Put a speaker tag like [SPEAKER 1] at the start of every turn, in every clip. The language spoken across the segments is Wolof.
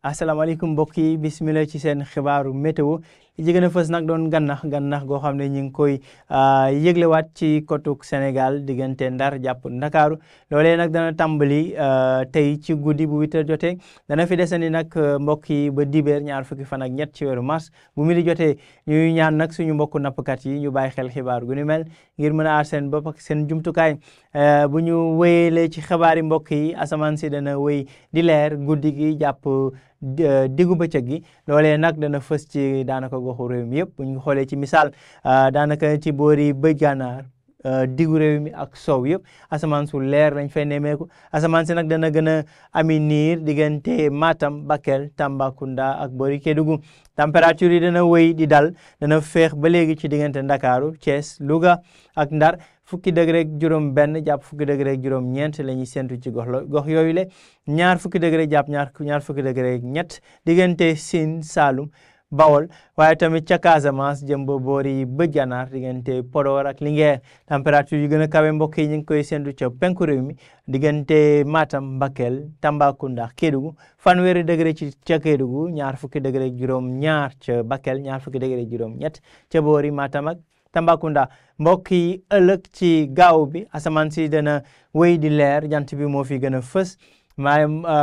[SPEAKER 1] asalaamaaleykum mbokk yi bismillah ci seen xibaaru météo li ci gën a fës nag doon gannax goo xam ne ñu ngi koy yëglewaat ci kotuk Sénégal diggante Ndar jàpp Ndakaaru loolee nag dana tàmbali tey ci guddi bu 8h jotee dana fi desandi nag mbokk yi ba dibeer ñaar fukki fan ak ñett ci weeru mars bu midi jotee ñuy ñaan nag suñu mbokku nappkat yi ñu bàyyi xel xibaar gu ni mel ngir mën a aar seen bopp ak seen jumtukaay bu ñu wéyelee ci xibaar yi mbokk yi asamaan si dana wéy di leer guddi gi jàpp diggu bëccëg gi loolee nag dana fës ci daanaka goxu réew mi yëpp bu ñu xoolee ci misaal daanaka ci boori bëj gànnaar diggu réew mi ak sow yëpp asamaan su leer lañ fay nemmeeku asamaan si nag dana gën a ami niir diggante Matam Bakel Tambacounda ak boori Kédougou température yi dana wéy di dal dana féex ba léegi ci diggante Ndakaaru Thiès Louga ak Ndar fukki degré ak juróom benn jàpp fukki degré ak juróom ñeent la ñuy séntu ci gox yooyu le ñaar fukki degré jàpp ñaar fukki degré ak ñett diggante Sine Saloum Bawol waaye tamit ca Casamance jëm ba boori bëj gànnaar diggante Podor ak Linguère température yu gën a kawe mbokk yi ñu ngi koy séntu ca penku réew mi diggante Matam Bakel Tambacounda Kédougou fanweeri degré ci ca Kédougou ñaar fukki degré ak juróom ñaar ca Bakel ñaar fukki degré juróom ñett ca boori Matam ak Tambacounda mbokk yi ëllëg ci gaaw bi asamaan si dana wéy di leer jant bi moo fi gën a fës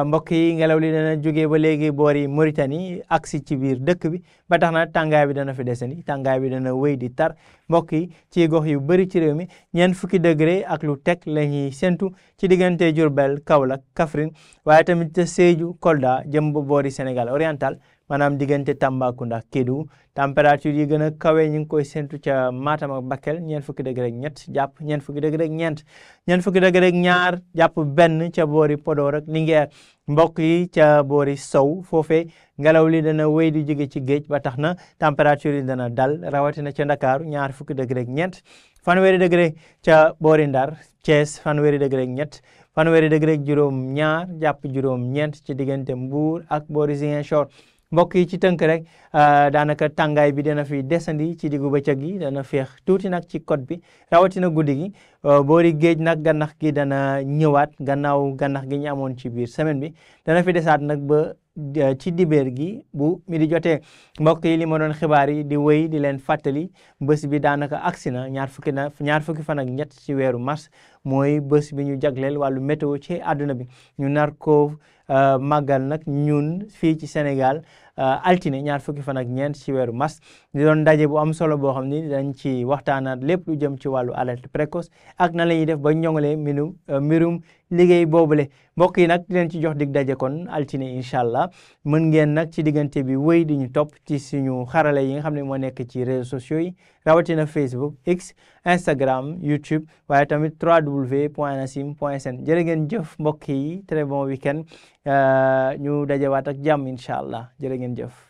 [SPEAKER 1] mbokk yi ngelaw li dana jógee ba léegi boori Mauritanie agsi ci biir dëkk bi ba tax na tàngaay bi dana fi desandi tàngaay bi dana wéy di tar mbokk yi ci gox yu bëri ci réew mi ñeent fukki degré ak lu teg la ñuy séntu ci diggante Diourbel Kaolack Kaffrine waaye tamit ca Sédhiou Kolda jëm ba boori Sénégal oriental maanaam diggante Tambacounda Kédougou température yi gën a kawe ñu ngi koy séntu ca Matam ak Bakel ñeent fukki degré ak ñett jàpp ñeent fukki degré ak ñeent ñeent fukki degré ak ñaar jàpp benn ca boori Podor ak Linguère mbokk yi ca boori sow foofee ngelaw li dana wéy di jóge ci géej ba tax na température yi dana dal rawatina ca Ndakaaru ñaar fukki degré ak ñeent fanweeri degré ca boori Ndar Thiès fanweeri degré ak ñett fanweeri degré ak juróom ñaar jàpp juróom ñeent ci diggante Mbour ak boori Ziguinchor mbokk yi ci tënk rek daanaka tàngaay bi dana fi desandi ci diggu bëccëg gi dana féex tuuti nag ci côte bi rawatina guddi gi boori géej nag gannax gi dana ñëwaat gannaaw gannax gi ñu amoon ci biir semaine bi dana fi desaat nag ba ci dibeer gi bu mi di jotee mbokk yi li ma doon xibaar yi di wéy di leen fàttali bés bi daanaka agsi na ñaar fukki fan ak ñett ci weeru mars mooy bés bi ñu jagleel wàllu météo ci àdduna bi ñu nar ko màggal nag ñun fii ci Sénégal altine ñaar fukki fan ak ñeent ci weeru mars di doon ndaje bu am solo boo xam ni dañ ci waxtaanaat lépp lu jëm ci wàllu alerte précoce ak na la ñuy def ba ñoŋalee mbirum liggéey boobule mbokk yi nag di leen ci jox dig daje kon altine incha allah mën ngeen nag ci diggante bi wéy di ñu topp ci suñu xarale yi nga xam ne moo nekk ci réseaux sociaux yi rawatina Facebook X Instagram YouTube waaye tamit www.anacim.sn jërë ngeen jëf mbokk yi très bon week-end ñu dajewaat ak jàmm incha allah jërë ngeen jëf.